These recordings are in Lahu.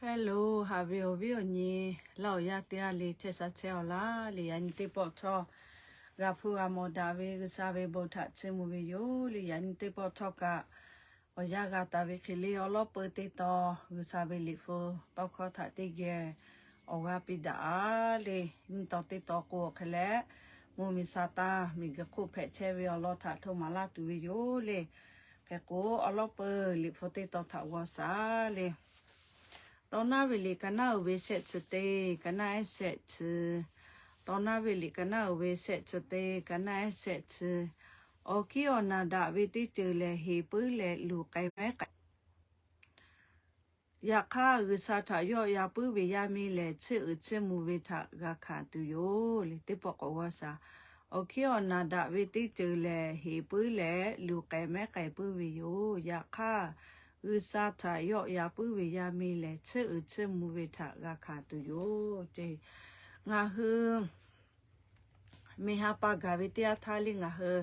Hello, haꞈ ve awˬ viˉ awˬ nyi, laˇ awˬ yaˇ teˇ g'aˇ le chehˇ sha chehˇ awˬ laˇ le. Yaꞈ nyi teˇ pawˆ htawˇ g'a hpuˇ g'a mawˬ daꞈ ve G'uiˬsha ve bon htaꞈ chiˇ mvuh ve yoˬ le. Yaꞈ nyi teˇ pawˆ htawˇ kaꞈ awˬ yanˇ g'a taˍ ve hk'e le, awˬ lawˉ peu teˇ taw G'uiˬsha ve liꞈ hpu tawˇ hkawˇ htaꞈ teˇ geh awˬ g'aˇ piˇ daꞈ a le. Nyiˇ taw teˇ taw k'o awˬ hk'e leh, mvuhˇmiˬ Saˍtanˍ miˬguiˬ hk'oˆ hpehꞈ chehˇ ve awˬ lawn htaꞈ htoꞈ maˍ laˇ tuˬ ve yoˬ le. Hk'e k'o, awˬ lawˉ peu liꞈ hpu teˇ taw htaꞈ g'aw shaˍ le. Tawˇ naˉ ve liꞈ ka naˉ uiˍ ve shehˆ chi teˇ, ka naˉ ehˉ shehˆ chi. Tawˇ naˉ ve liꞈ ka naˉ uiˍ ve shehˆ chi teˇ, ka naˉ ehˉ shehˆ chi. Awˬ hkiˉ awˬ naˬ daꞈ ve teˇ ceuˬ lehˬ, heˍ puiˉ leh luˬ k'ai mehˉ k'ai. Yaꞈ hk'aˇ, G'uiˬsha htaꞈ yawˆ yan puiˉ ve yaˇ miˇ lehˬ, chiˇ uiˍ chiˇ mvuh ve htaꞈ g'a hkanˍ tuˬ yoˬ le. Teˇ pawˆ k'awꞈ g'aw shaˍ. Awˬ hkiˉ awˬ naˬ daꞈ ve teˇ ceuˬ lehˬ, heˍ puiˉ leh luˬ k'ai mehˉ k'ai puiˉ ve yoˬ. Yaꞈ hk'aˇ, G'uiˬsha htaꞈ yawˆ yan puiˉ ve yaˇ miˇ lehˬ, chiˇ uiˍ chiˇ mvuh ve htaꞈ g'a hkanˍ tuˬ yoˬ ce. Ngaˬ hui miˬ ha pa gaˬ ve teˇ yanˇ htaˇ le, ngaˬ hui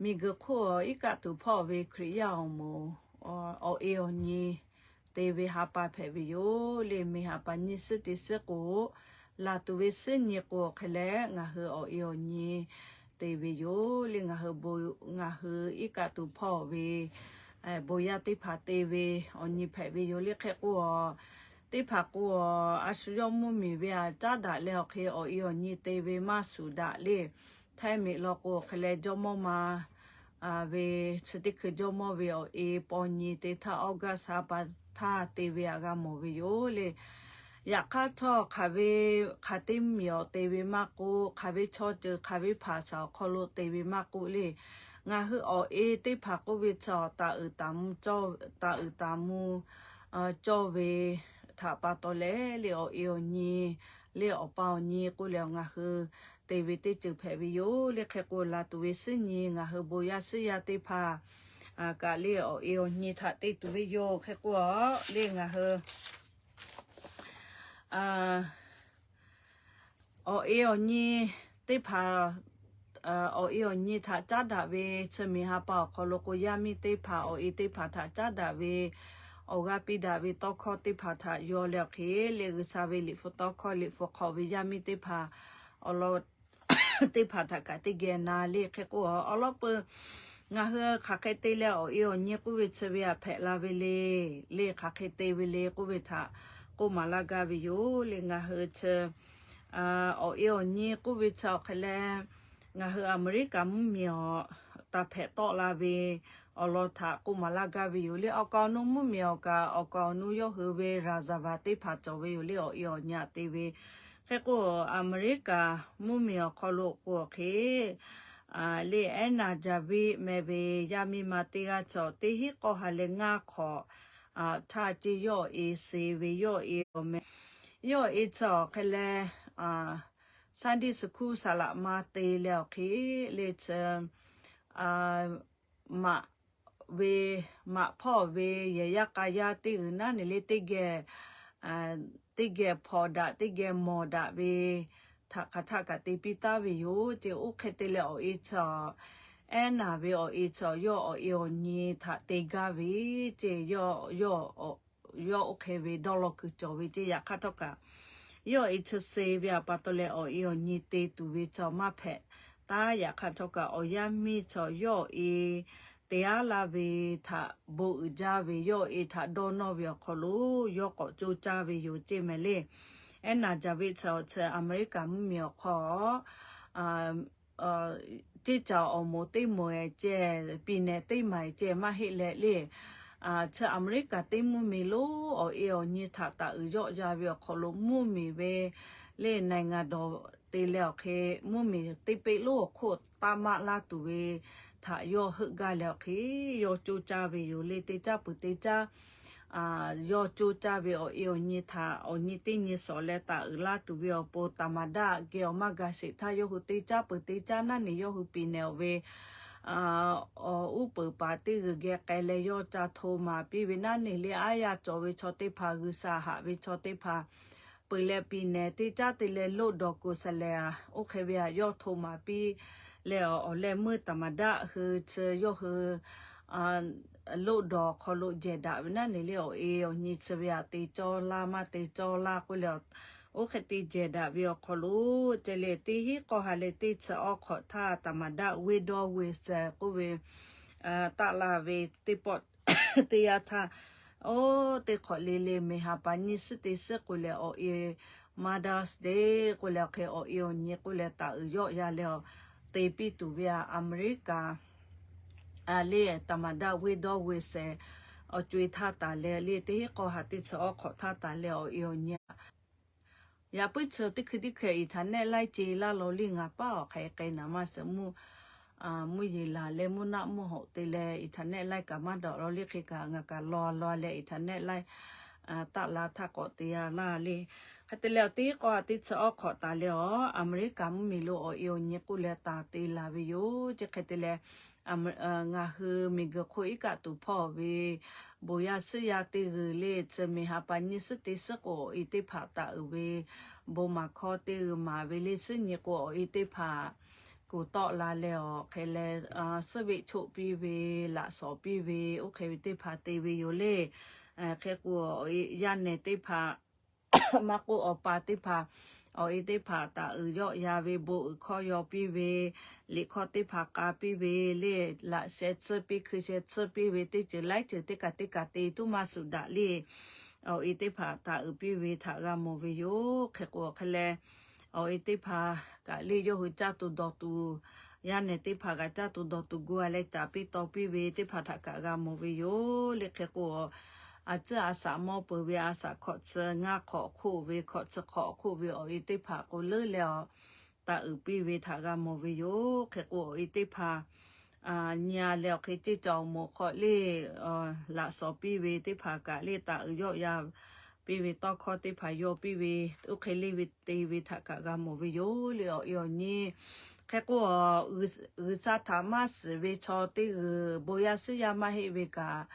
miˬguiˬ hk'oˆ awˬ iˉ kaˆ tuˬ hpawˇ ve Hkriꞈ yaˇ awˬ moˍ awˬ e awˬ nyi te ve ha pa hpehꞈ ve yoˬ le. Miˬ ha pa nyi suhˉ te suhˉ k'o, laˬ tuˬ ve suhˉ nyi k'o hk'e leh, ngaˬ hui awˬ e awˬ nyi te ve yoˬ le. Ngaˬ hui, ngaˬ hui iˉ kaˆ tuˬ hpawˇ ve bon yaˇ teˇ hpaˍ te ve awˬ nyi hpehꞈ ve yoˬ le. Hk'e k'o, teˇ hpaˍ k'o, a shu yawˇ mvuhˇmiˬ ve aꞈ caˉ daꞈ leh awˬ hk'e awˬ e awˬ nyi te ve maˇ shuˍ daꞈ le. Htaiˇ miˬ law k'o hk'e leh jawˇmawˇ ma ve chi teˇ hkui jawˇmawˇ ve awˬ e paw nyi te htaˇ, August ha pa htaˇ te ve aꞈ g'a mawˬ ve yoˬ le. Yaꞈ hk'aˇ htawˇ, hk'aˬ ve hk'aˬ teˇ miˬ awˬ te ve maˇ k'oˆ, hk'aˬ ve chaw ceuˬ hk'aˬ ve hpaˍ shaˍ awˬ hk'aw lo te ve maˇ k'oˆ le, ngaˬ hui awˬ e teˇ hpaˍ k'oˆ ve chi taˍ uiˍ taˍ mvuh cawˇ, taˍ uiˍ taˍ mvuh cawˇ ve htaꞈ pa taw leh le, awˬ e awˬ nyi le, awˬ pa awˬ nyi k'oˆ leh ngaˬ hui te ve teˇ ceuˬ hpehꞈ ve yoˬ le. Hk'e k'o, laˬ tuˬ ve suhˉ nyi ngaˬ hui bon yaˇ suhˉ yaˇ teˇ hpaˍ kaꞈ le, awˬ e awˬ nyi htaꞈ te tuˬ ve yoˬ. Hk'e k'o, le ngaˬ hui awˬ e awˬ nyi teˇ hpaˍ, awˬ e awˬ nyi htaꞈ caˉ daꞈ ve chi miˬ ha pa awˬ hk'aw lo k'o, yaˇ miˇ teˇ hpaˍ awˬ e teˇ hpaˍ htaꞈ caˉ daꞈ ve awˬ g'aˇ piˇ daꞈ ve tawˇ hkawˇ teˇ hpaˍ htaꞈ yaw leh awˬ hk'e le, G'uiˬsha ve liꞈ hpu tawˇ hkawˇ liꞈ hpu hk'awꞈ ve yaˇ miˇ teˇ hpaˍ awˬ lawn teˇ hpaˍ htaꞈ kaꞈ teˇ geh na le. Hk'e k'o, awˬ lawˉ peu ngaˬ hui hk'aˬ hk'e te leh awˬ e awˬ nyi k'oˆ ve chi ve aꞈ hpehꞈ la ve le, le hk'aˬ hk'e te ve le k'oˆ ve htaꞈ k'oˆ maˍ laˇ gaˇ ve yoˬ le. Ngaˬ hui chi awˬ e awˬ nyi k'oˆ ve chi awˬ hk'e leh, ngaˬ hui Aˍmeˍriˆkaˍ mvuhˇmiˬ awˬ taˍ hpehꞈ tawˆ la ve awˬ lawn htaꞈ k'oˆ maˍ laˇ gaˇ ve yoˬ le. Awˬ kaˍ awˬ nu mvuhˇmiˬ awˬ kaꞈ, awˬ kaˍ awˬ nu yawˇ hui ve raˍzaˍvaˍ teˇ hpaˍ cawˬ ve yoˬ le, awˬ e awˬ nyi aꞈ te ve. Hk'e k'o, Aˍmeˍriˆkaˍ mvuhˇmiˬ awˬ hk'aw lo k'o hk'e le, Anna Javier meh ve yaˇ miˇ ma teˇ g'aˇ cawˬ, teˇ hinˉ k'awˇ ha leh ngaˇ hk'awꞈ htaˇ ceˇ yawˇ awˬ e suh ve, yawˇ awˬ e awˬ meh, yawˇ awˬ e chi awˬ hk'e leh Sunday school saˍ laꞈ ma te leh awˬ hk'e le chi maꞈ ve, maꞈ hpawˇ ve yehˬ yaˇ k'a yaˇ teˇ g'uiˬ naˉ neˬ le teˇ geh, teˇ geh hpawnˬ daꞈ, teˇ geh mawˬ daꞈ ve htaꞈ hk'aˬ htaˆ kaꞈ te piˇ taˉ ve yoˬ ce. Oˇ hk'e te leh awˬ e chi, Anna ve awˬ e chi yawˇ awˬ e awˬ nyi htaꞈ te gaˇ ve ce. Yawˇ, yawˇ oˇ hk'e ve dawˇ law kuiˬ cawˬ ve ce. Yaꞈ hk'aˇ htawˇ kaꞈ, yawˇ awˬ e chi suh ve aꞈ pa taw leh awˬ e awˬ nyi te tuˬ ve chi maˇ hpehꞈ taˉ. Yaꞈ hk'aˇ htawˇ kaꞈ, awˬ yaˇ miˇ chi yawˇ awˬ e te aˉ laˇ ve htaꞈ bon uiˍ jaˇ ve, yawˇ awˬ e htaꞈ dawˇ nawˇ ve awˬ hk'aw lo yawˇ k'awꞈ coˇ caˇ ve yoˬ ce mehˍ le. Anna Javier chi chi Aˍmeˍriˆkaˍ mvuhˇmiˬ awˬ hk'aw ceˇ caˬ awˬ moˍ teˇ moˍ e ceh, piˍ nehˬ teˇ maˍ e ceh maˇ heˆ leh le, chi Aˍmeˍriˆkaˍ teˇ mvuhˇmiˬ lo awˬ e awˬ nyi htaꞈ taˍ uiˍ yawˆ ya ve awˬ hk'aw lo mvuhˇmiˬ ve le, naˍ ngaˬ dawˬ te leh awˬ hk'e mvuhˇmiˬ teˇ peˆ lonˉ awˬ hk'oˆ taˇ maˆ laˇ tuˬ ve htaꞈ yawˇ heuˆ gaˇ leh awˬ hk'e yawˇ coˇ caˇ ve yoˬ le. Teˇ caˉ peuˬ teˇ caˉ yawˇ coˇ caˇ ve awˬ e awˬ nyi htaꞈ awˬ nyi teˇ nyi shawˍ leh taˍ uiˍ laˇ tuˬ ve awˬ pon taˍ maˍ daꞈ geh awˬ maˇ ga sheˍ htaˇ, yawˇ hui teˇ caˉ peuˬ teˇ caˉ naˉ neˬ yawˇ hui piˍ nehˬ awˬ ve awˬ uˉ peunˍ paˍ teˇ g'uiˬ geh k'ai leh yawˇ ca hto maˍ piˇ ve naˉ neˬ le, aˉ yaˇ cawˬ ve chaw teˇ hpaˍ, G'uiˬsha haꞈ ve chaw teˇ hpaˍ peuˬ leh piˍ nehˬ teˇ caˉ te leh loˆ dawˬ kuˬ saˍ lehˬ, oˇ hk'e ve aꞈ yawˇ hto maˍ piˇ leh awˬ leh meuˇ taˍ maˍ daꞈ hui chi yawˇ hui loˆ dawˬ awˬ hk'aw lo jehˬ daꞈ ve naˉ ne le awˬ e awˬ nyi chi ve aꞈ te cawˇ laˇ maˇ te cawˇ laˇ k'oˆ leh, oˇ hk'e te jehˬ daꞈ ve awˬ hk'aw lo, ceh leh teˇ hinˉ k'awˇ ha leh teˇ chi awˇ hk'awꞈ htaˇ, သမ္မတ ဝင်းဒိုဝင်းစိန် k'oˆ ve, taˆ la ve teˇ pawˆ teˇ yanˇ htaˇ, oˇ teˇ hk'awꞈ le le မီးဟါပၤနံၣ်စု teˇ suhˉ k'oˆ leh awˬ e Mother's Day k'oˆ leh awˬ hk'e awˬ e awˬ nyi k'oˆ leh ตั๊ก uiˍ yawˆ ya leh awˬ te piˇ tuˬ ve aꞈ อเมริกา le သမ္မတ ဝင်းဒိုဝင်းစိန် awˬ co e htaˇ taˍ leh le teˇ hinˉ k'awˇ ha teˇ chi awˇ hk'awꞈ htaˇ taˍ leh awˬ e awˬ nyi aꞈ, yaꞈ puiˉ chi teˇ hkui teˇ hkui internet laiˉ ce laˇ law le ngaˬ paˉ awˬ hk'e k'ai naˍ maˇ shiˍ mvuhˇ, mvuhˇ yeˬ laˬ leh mvuhˇ naˆ mvuhˇ hawꞈ te leh internet laiˉ kaꞈ maˇ dawˬ law le hk'e kaꞈ ngaˬ kaꞈ law law leh internet laiˉ taˆ la htaˇ k'awꞈ te ya laˇ le. Hk'e te leh awˬ teˇ k'awˇ ha teˇ chi awˇ hk'awꞈ taˍ leh awˬ อเมริกา mvuhˇmiˬ lo awˬ e awˬ nyi k'oˆ leh taˍ te laˬ ve yoˬ. Chi hk'e te leh ngaˬ hui miˬguiˬ hk'oˆ iˉ kaˆ tuˬ hpawˇ ve bon yaˇ suhˉ yaˇ teˇ g'uiˬ le chi မီးဟါပၤနံၣ်စု teˇ suhˉ k'o awˬ e teˇ hpaˍ taˍ uiˍ ve, bon maˍ hkawˇ teˇ g'uiˬ maˍ ve le suhˉ nyi k'o awˬ e teˇ hpaˍ kuˬ tawˆ la leh awˬ hk'e leh suhˉ veˆ choˆ piˇ ve, laꞈ shawnˍ piˇ ve, oˇ hk'e ve teˇ hpaˍ te ve yoˬ le. Hk'e k'o, yaˇ nehˬ teˇ hpaˍ maˇ k'oˆ, awˬ pa teˇ hpaˍ, awˬ e teˇ hpaˍ taˍ uiˍ yawˆ ya ve, bon uiˍ hkawˇ yaw piˇ ve, liꞈ hkawˇ teˇ hpaˍ k'a piˇ ve le, laꞈ sheh tsuhˇ piˇ, hkui sheh tsuhˇ piˇ ve, teˇ ceuˬ laiˉ ceuˬ teˇ kaꞈ teˇ kaꞈ te tuˉ maˇ suˍ daꞈ le. Awˬ e teˇ hpaˍ taˍ uiˍ piˇ ve htaꞈ g'a mawˬ ve yoˬ. Hk'e k'o awˬ hk'e leh, awˬ e teˇ hpaˍ kaꞈ le yawˇ hui caˇ tuˬ dawˬ tuˬ, yaˇ nehˬ teˇ hpaˍ kaꞈ caˇ tuˬ dawˬ tuˬ gu a leh caˍ piˇ taw piˇ ve teˇ hpaˍ htaꞈ kaꞈ g'a mawˬ ve yoˬ le. Hk'e k'o, a tcuhˉ a shaꞈ mawˇ peuˬ ve a shaꞈ hkawꞈ tcuh ngaˇ hk'awꞈ hk'oˆ ve, hkawꞈ tcuh hk'awꞈ hk'oˆ ve awˬ e teˇ hpaˍ k'o leuˉ leh awˬ taˍ uiˍ piˇ ve htaꞈ g'a mawˬ ve yoˬ. Hk'e k'o awˬ e teˇ hpaˍ nyi a leh awˬ hk'e ceˇ cawˬ awˬ moˍ hk'aw le laꞈ shawnˍ piˇ ve teˇ hpaˍ kaꞈ le taˍ uiˍ yawˆ ya piˇ ve, tawˇ hkawˇ teˇ hpaˍ yaw piˇ ve, oˇ hk'e le ve te ve htaꞈ kaꞈ g'a mawˬ ve yoˬ le. Awˬ e awˬ nyi hk'e k'o, G'uiˬsha htaꞈ maˇ shiˍ ve chaw teˇ g'uiˬ bon yaˇ suhˉ yaˇ maˇ heˆ ve kaꞈ,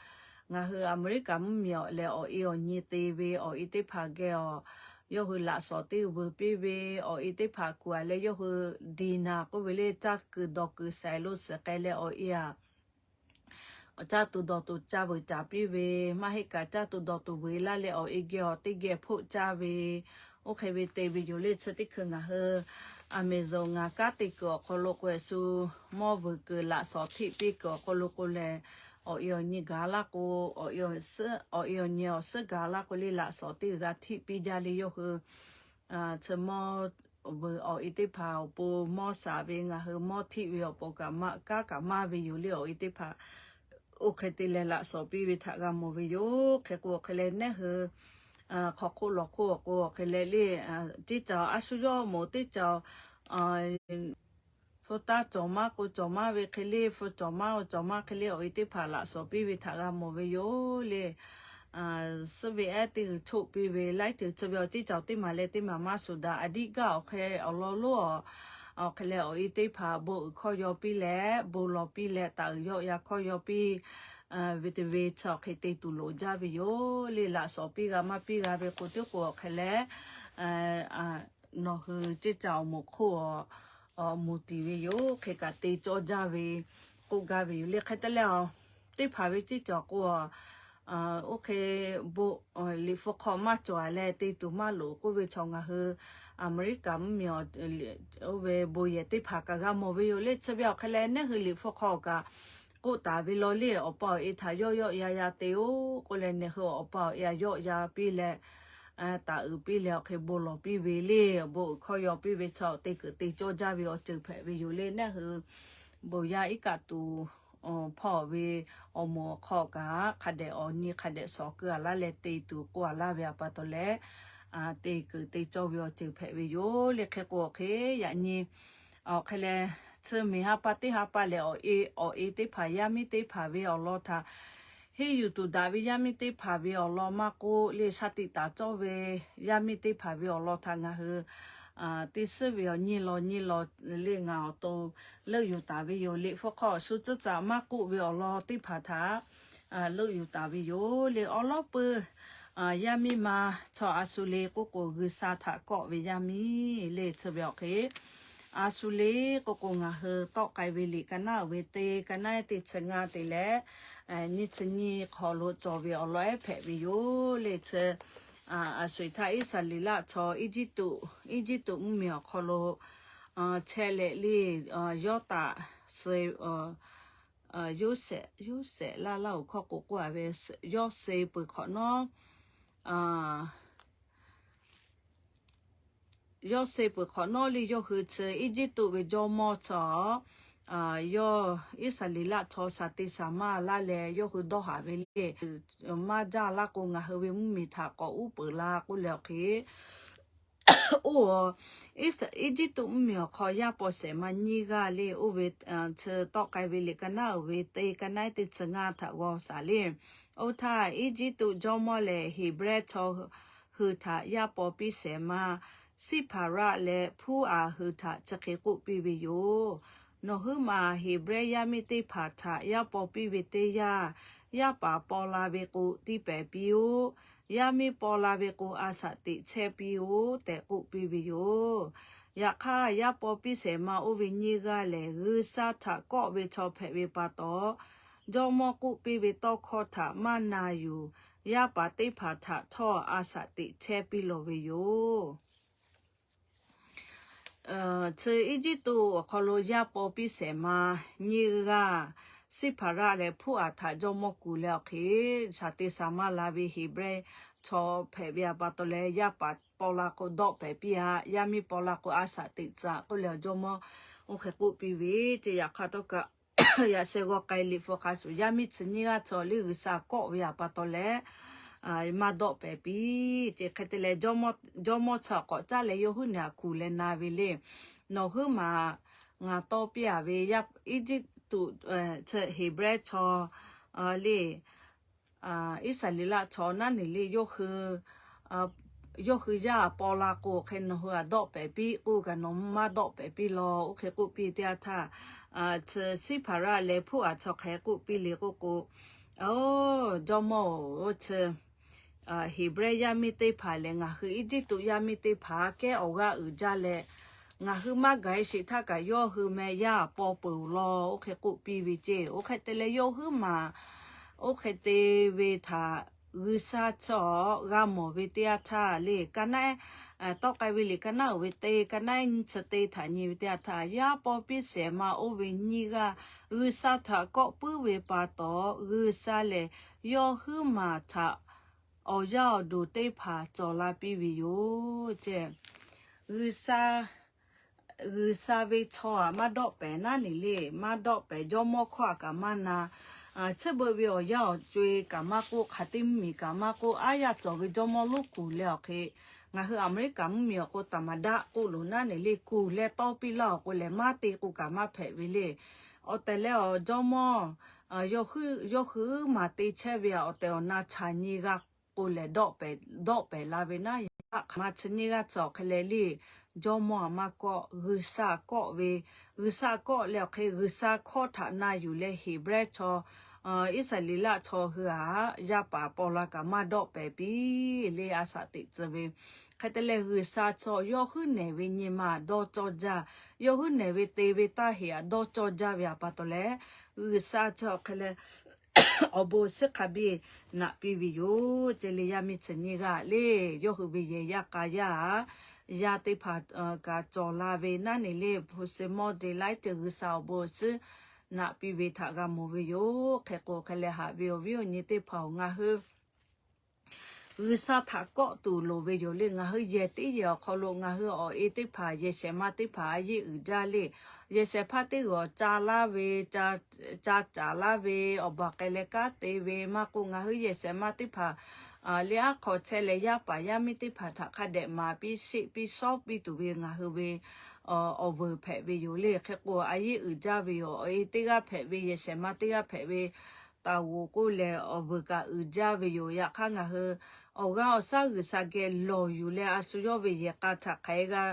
ngaˬ hui อเมริกา mvuhˇmiˬ awˬ lehˬ awˬ e awˬ nyi te ve awˬ e teˇ hpaˍ geh awˬ, yawˇ hui laꞈ shawnˍ teˇ veuˬ piˇ ve, awˬ e teˇ hpaˍ kuˬ a leh yawˇ hui dinner k'oˆ ve le caˇ kuiˬ dawˬ kuiˬ shaiˍ lo suhˍ k'ai leh awˬ e aꞈ caˇ tuˬ dawˬ tuˬ caˇ veuˬ caˍ piˇ ve, maˇ heˆ kaꞈ caˇ tuˬ dawˬ tuˬ veuˬ laˇ leh awˬ e geh awˬ teˇ geh hpoˆ caˇ ve, oˇ hk'e ve te ve yoˬ le. Chi teˇ hkui ngaˬ hui Amazon ngaˬ kanˉ te kuiˬ awˬ hk'aw lo k'o, a shu mawˇ veuˬ kuiˬ laꞈ shawnˍ htiˆ piˇ kuiˬ awˬ hk'aw lo k'o lehˬ, awˬ e awˬ nyi gaˬ laˇ k'o, awˬ e awˬ nyi awˬ suhˉ gaˬ laˇ k'o le laꞈ shawnˍ teˇ g'aˇ htiˆ piˇ jaˇ le. Yawˇ hui chi mawˇ veuˬ awˬ e teˇ hpaˍ awˬ pon mawˇ shaˍ ve, ngaˬ hui mawˇ htiˆ ve awˬ pon kaꞈ maˇ, kanˉ kaꞈ maˇ ve yoˬ le. Awˬ e teˇ hpaˍ oˇ hk'e te leh laꞈ shawnˍ piˇ ve htaꞈ g'a mawˬ ve yoˬ. Hk'e k'o awˬ hk'e leh neˇ hui hk'aw hk'oˆ lawˬ hk'oˆ awˬ k'o awˬ hk'e leh le, teˇ caoˬ a shu yawˇ moˍ teˇ caoˬ hpu taˇ cawˬ maˇ k'o cawˬ maˇ ve hk'e le, hpu cawˬ maˇ o cawˬ maˇ hk'e le awˬ e teˇ hpaˍ laꞈ shawnˍ piˇ ve htaꞈ g'a mawˬ ve yoˬ le. Suhˉ ve ehˉ teˇ g'uiˬ choˆ piˇ ve, laiˉ ceuˬ chi ve awˬ teˇ caoˬ teˇ maˬ leh teˇ maˬ maˇ shuˍ daꞈ. A diˆ gaˇ awˬ hk'e awˬ lawn lonˉ awˬ, awˬ hk'e leh awˬ e teˇ hpaˍ bon uiˍ hkawˇ yaw piˇ leh bon lawˬ piˇ leh taˍ uiˍ yawˆ ya hkawˇ yaw piˇ ve te ve chi awˬ hk'e te tuˬ loˍ jaˇ ve yoˬ le. Laꞈ shawnˍ piˇ g'a maˇ piˇ g'a ve k'o teˇ k'o awˬ hk'e leh nawˬ hui ceˇ caˇ awˬ moˍ hk'oˆ awˬ moˍ tiˍ ve yoˬ. Hk'e kaꞈ te cawˇ jaˇ ve k'oˆ gaˇ ve yoˬ le. Hk'e te leh teˇ hpaˍ ve ceˇ caˇ k'o, oˇ hk'e bon liꞈ hpu hk'aw maˇ cawˬ a leh te tuˬ maˇ loˍ k'oˆ ve chaw ngaˬ hui Aˍmeˍriˆkaˍ mvuhˇmiˬ oˇ ve bon yehˬ teˇ hpaˍ kaꞈ g'a mawˬ ve yoˬ le. Chi ve awˬ hk'e leh neˇ hui liꞈ hpu hk'aw kaꞈ k'oˆ taˍ ve law le, awˬ pa awˬ e htaꞈ yawˆ yawˆ ya ya te-o k'oˆ leh, neˇ hui awˬ pa awˬ e htaꞈ yawˆ ya piˇ leh, taˍ uiˍ piˇ leh awˬ hk'e bon lawˬ piˇ ve le, bon uiˍ hkawˇ yaw piˇ ve chi awˬ te kuiˬ te cawˇ jaˇ ve awˬ ceuˬ hpehꞈ ve yoˬ le. Neˇ hui bon yaˇ iˉ kaˆ tuˬ hpawˇ ve awˬ moˍ awˬ hk'aw kaꞈ hk'a dehꞈ awˬ nyi hk'a dehꞈ shawˍ keu a laˇ leh te tuˬ k'oˆ a laˇ ve a pa taw leh, te kuiˬ te cawˇ ve awˬ ceuˬ hpehꞈ ve yoˬ le. Hk'e k'o awˬ hk'e yaꞈ nyi awˬ hk'e leh, chi miˬ ha pa teˇ ha pa lehˬ awˬ e, awˬ e teˇ hpaˍ yaˇ miˇ teˇ hpaˍ ve awˬ lawn htaꞈ henˇ yuˬ tuˬ daꞈ ve yaˇ miˇ teˇ hpaˍ ve awˬ lawn maˇ k'oˆ le, sha tiꞈ taˍ cawˇ ve yaˇ miˇ teˇ hpaˍ ve awˬ lawn htaꞈ ngaˬ hui teˇ suhˉ ve awˬ nyi law nyi law le ngaˬ awˬ to leuˆ yuˬ taˍ ve yoˬ. Liꞈ hpu hk'aw shu tcuhˉ tcuhˉ maˇ k'oˆ ve awˬ lawn teˇ hpaˍ htaꞈ leuˆ yuˬ taˍ ve yoˬ le. Awˉ lawˉ peuˬ yaˇ miˇ ma chaw a shu le k'oˆ k'o, G'uiˬsha htaꞈ kawˆ ve yaˇ miˇ le. Chi ve awˬ hk'e a shu le k'oˆ k'o, ngaˬ hui tawˆ k'ai ve liꞈ ka naˉ uiˍ ve teˇ ka naˉ teˇ chi ngaˇ te leh, nyiˇ chi nyiˇ hk'aw lo cawˬ ve awˬ lawn ehˉ hpehꞈ ve yoˬ le. Chi a sho eˬ htaˇ Iˉsaˍreˍlaˆ chaw Eˇjiˇtuꞈ, Eˇjiˇtuꞈ mvuhˇmiˬ awˬ hk'aw lo chehˇ leh le, Yawˇtaꞈ suh, Yoˇsehꞈ, Yoˇsehꞈ laˇ laˇ oˬ hkawˇ k'o k'oˆ a ve, Yawˇsehꞈ peuˬ hk'awꞈ nawˉ, Yawˇsehꞈ peuˬ hk'awꞈ nawˉ le yawˇ hui chi Eˇjiˇtuꞈ ve jawˇmawˇ chaw, yawˇ Iˉsaˍreˍlaˆ chaw shaˍ te shaˍ maˇ laˇ leh yawˇ hui dawˇ haˍ ve le. Maˇ jaˇ laˇ k'o ngaˬ hui ve mvuhˇmiˬ htaꞈ k'awꞈ uˉ peunˍ la k'oˆ leh awˬ hk'e, oˇ, Eˇjiˇtuꞈ mvuhˇmiˬ awˬ hk'aw yaˇ paw shehˍ ma nyiˇ g'aˇ le. Oˇ ve chi tawˆ k'ai ve liꞈ ka naˉ uiˍ ve teˇ ka naˉ teˇ chi ngaˇ htaꞈ g'aw shaˍ le. Oˇ htaˇ Eˇjiˇtuꞈ jawˇmawˇ lehˬ Heˍbrehˇ chaw hui htaꞈ yaˇ paw piˇ shehˍ ma Siˉhpaˍraˆ leh Hpuˉaˍ hui htaꞈ chi hk'e k'oˆ piˇ ve yoˬ. Nawˬ huiˉ maˬ Heˍbrehˇ yaˇ miˇ teˇ hpaˍ htaꞈ yaˇ paw piˇ ve teˇ yanˇ, yaˇ paˍ paw la ve k'o tiˇ pehˍ piˇ-oˆ. Yaˇ miˇ paw la ve k'o a shaꞈ teꞈ chehˇ piˇ-oˆ tehꞈ k'oˆ piˇ ve yoˬ. Yaꞈ hk'aˇ, yaˇ paw piˇ shehˍ ma oˇ ve nyiˇ g'aˇ lehˬ, G'uiˬsha htaꞈ kawˆ ve chaw hpehꞈ ve pa taw, jawˇmawˇ k'oˆ piˇ ve tawˇ hkawˇ htaꞈ maˇ na yuˬ. Yaˇ paˍ teˇ hpaˍ htaꞈ htawˇ a shaꞈ teꞈ chehˇ piˇ lawˬ ve yoˬ. Chi Eˇjiˇtuꞈ awˬ hk'aw lo yaˇ paw piˇ shehˍ ma nyiˇ g'aˇ, Siˉhpaˍraˆ leh Hpuˉaˍ htaꞈ jawˇmawˇ kuˬ leh awˬ hk'e, shaˍ te shaˍ maˇ la ve Heˍbrehˇ chaw hpehꞈ ve pa taw leh, yaˇ paˍ paw la k'o dawˆ pehˍ piˇ-a, yaˇ miˇ paw la k'o a shaꞈ teꞈ tcuh k'oˆ leh awˬ jawˇmawˇ oˇ hk'e k'oˆ piˇ ve, ce yaꞈ hk'aˇ htawˇ kaꞈ, yaꞈ sheh g'aw k'ai liꞈ hpu hk'a shuˍ yaˇ miˇ chi nyiˇ g'aˇ chaw le G'uiˬsha kawˆ ve pa taw leh, maˇ dawˆ pehˍ piˇ. Ce hk'e te leh, jawˇmawˇ chi awˬ k'awꞈ caˉ leh yawˇ huiˉ naˬ kuˬ leh na ve le. Nawˬ huiˉ maˬ ngaˬ tawˇ piˇ-a ve yaˇ Eˇjiˇtuꞈ, Heˍbrehˇ chaw le, Iˉsaˍreˍlaˆ chaw naˉ neˬ le, yawˇ hui yaˇ paw la k'o hk'e nawˬ hui a dawˆ pehˍ piˇ k'oˆ kaꞈ nawˬ maˇ dawˆ pehˍ piˇ lawˬ. Oˇ hk'e k'oˆ piˇ teˇ yanˇ htaˇ, chi Siˉhpaˍraˆ leh Hpuˉaˍ chaw hk'e k'oˆ piˇ le k'oˆ k'o, Oˬ, jawˇmawˇ-oˬ, chi Heˍbrehˇ yaˇ miˇ teˇ hpaˍ lehˬ, ngaˬ hui Eˇjiˇtuꞈ yaˇ miˇ teˇ hpaˍ kehˉ awˬ g'aˇ uiˍ jaˇ leh, ngaˬ hui maˇ gaˬ-e sheˍ htaˇ kaꞈ yawˇ hui meh yaˇ paw peuˬ lawˬ. Oˇ hk'e k'oˆ piˇ ve ce. Oˇ hk'e te leh, yawˇ huiˉ maˬ oˇ hk'e te ve htaꞈ G'uiˬsha chaw g'a mawˬ ve teˇ yanˇ htaˇ le, ka naˉ, tawˆ k'ai ve liꞈ ka naˉ uiˍ ve teˇ ka naˉ nyiˇ chi teˇ htaꞈ nyi ve teˇ yanˇ htaˇ, yaˇ paw piˇ shehˍ ma oˇ ve nyiˇ g'aˇ G'uiˬsha htaꞈ kawˆ puiˉ ve pa taw, G'uiˬsha lehˬ yawˇ huiˉ maˬ htaꞈ awˬ yaˇ awˬ duˬ teˇ hpaˍ cawˬ la piˇ ve yoˬ ce. G'uiˬsha, G'uiˬsha ve chaw aꞈ maˇ dawˆ pehˍ naˉ neˬ le, maˇ dawˆ pehˍ, jawˇmawˇ hkawˇ aꞈ kaꞈ maˇ na. Chi beuꞈ ve awˬ yaˇ awˬ co-e kaꞈ maˇ k'oˆ, hk'aˬ teˇ mvuhˇmiˬ kaꞈ maˇ k'oˆ, aˉ yaˇ cawˬ ve jawˇmawˇ lonˉ kuˬ leh awˬ hk'e, ngaˬ hui Aˍmeˍriˆkaˍ mvuhˇmiˬ awˬ k'o taˍ maˍ daˆ k'oˆ loˬ naˉ neˬ le, kuˬ leh tawˇ piˇ laˇ awˬ k'o lehˬ, maˇ te k'o kaꞈ maˇ hpehꞈ ve le. Awˬ tehˬ leh awˬ jawˇmawˇ yawˇ hui maˍ te chehˇ ve awˬ tehˬ awˬ na chaˬ nyi g'a k'o lehˬ, dawˆ pehˍ la ve naˉ yaꞈ hk'aˇ, maˇ chi nyiˇ g'aˇ cawˬ hk'e leh le, jawˇmawˇ aꞈ maˇ kawˆ, G'uiˬsha kawˆ ve, G'uiˬsha kawˆ leh awˬ hk'e G'uiˬsha hkawˇ htaꞈ na yuˬ leh Heˍbrehˇ chaw, Iˉsaˍreˍlaˆ chaw hui aꞈ yaˇ paˍ paw la kaꞈ maˇ dawˆ pehˍ piˇ le, a shaꞈ teꞈ tcuh ve. Hk'e te leh, G'uiˬsha chaw yawˇ huiˉ nehˬ ve nyi ma dawˇ cawˇ jaˇ, yawˇ huiˉ nehˬ ve te ve taˇ heꞈ aꞈ dawˇ cawˇ jaˇ ve pa taw leh, G'uiˬsha chaw hk'e leh awˬ bon suhˉ hk'a biˇ naꞈ piˇ ve yoˬ ce le. Yaˇ miˇ chi nyiˇ g'aˇ le, yawˇ hui ve yehˬ yaˇ k'a yaˇ, yaˇ teˇ hpaˍ kaꞈ cawˬ la ve naˉ neˬ le, hpu se mawˇ de laiˉ ceuˬ G'uiˬsha awˬ bon suhˉ naꞈ piˇ ve htaꞈ g'a mawˬ ve yoˬ. Hk'e k'o hk'e leh haꞈ ve awˬ viˉ awˬ nyi teˇ hpaˍ-oˬ, ngaˬ hui G'uiˬsha htaꞈ kawˆ tuˬ loˍ ve yoˬ le. Ngaˬ hui yehˬ teˇ yehˬ awˬ hk'aw lo ngaˬ hui awˬ e teˇ hpaˍ yehˬ shehˍ ma teˇ hpaˍ a yeˇ uiˍ jaˇ le. Yehˬ shehˍ hpaˇ teˇ g'aˬ ca laˇ ve, ca caˍ laˇ ve, awˬ baˬ k'ai leh kanˉ te ve maˇ k'oˆ, ngaˬ hui yehˬ shehˍ ma teˇ hpaˍ le aˉ hk'aw chehˇ leh yaˇ paˍ yaˇ miˇ teˇ hpaˍ htaꞈ hk'a dehꞈ maˍ piˇ sheˆ piˇ shawˉ piˇ tuˬ ve ngaˬ hui ve awˬ vuiˬ hpehꞈ ve yoˬ le. Hk'e k'o a yeˇ uiˍ jaˇ ve yoˬ. Awˬ e teˇ g'aˇ hpehꞈ ve, yehˬ shehˍ ma teˇ g'aˇ hpehꞈ ve taˍ g'oˍ k'oˆ lehˬ, awˬ vuiˬ kaꞈ uiˍ jaˇ ve yoˬ. Yaꞈ hk'aˇ, ngaˬ hui awˬ g'aˇ awˬ shaˉ G'uiˬsha geh lawˬ yuˬ leh, a shu yawˇ ve yehˬ k'a htaꞈ hk'aˬ hk'e g'a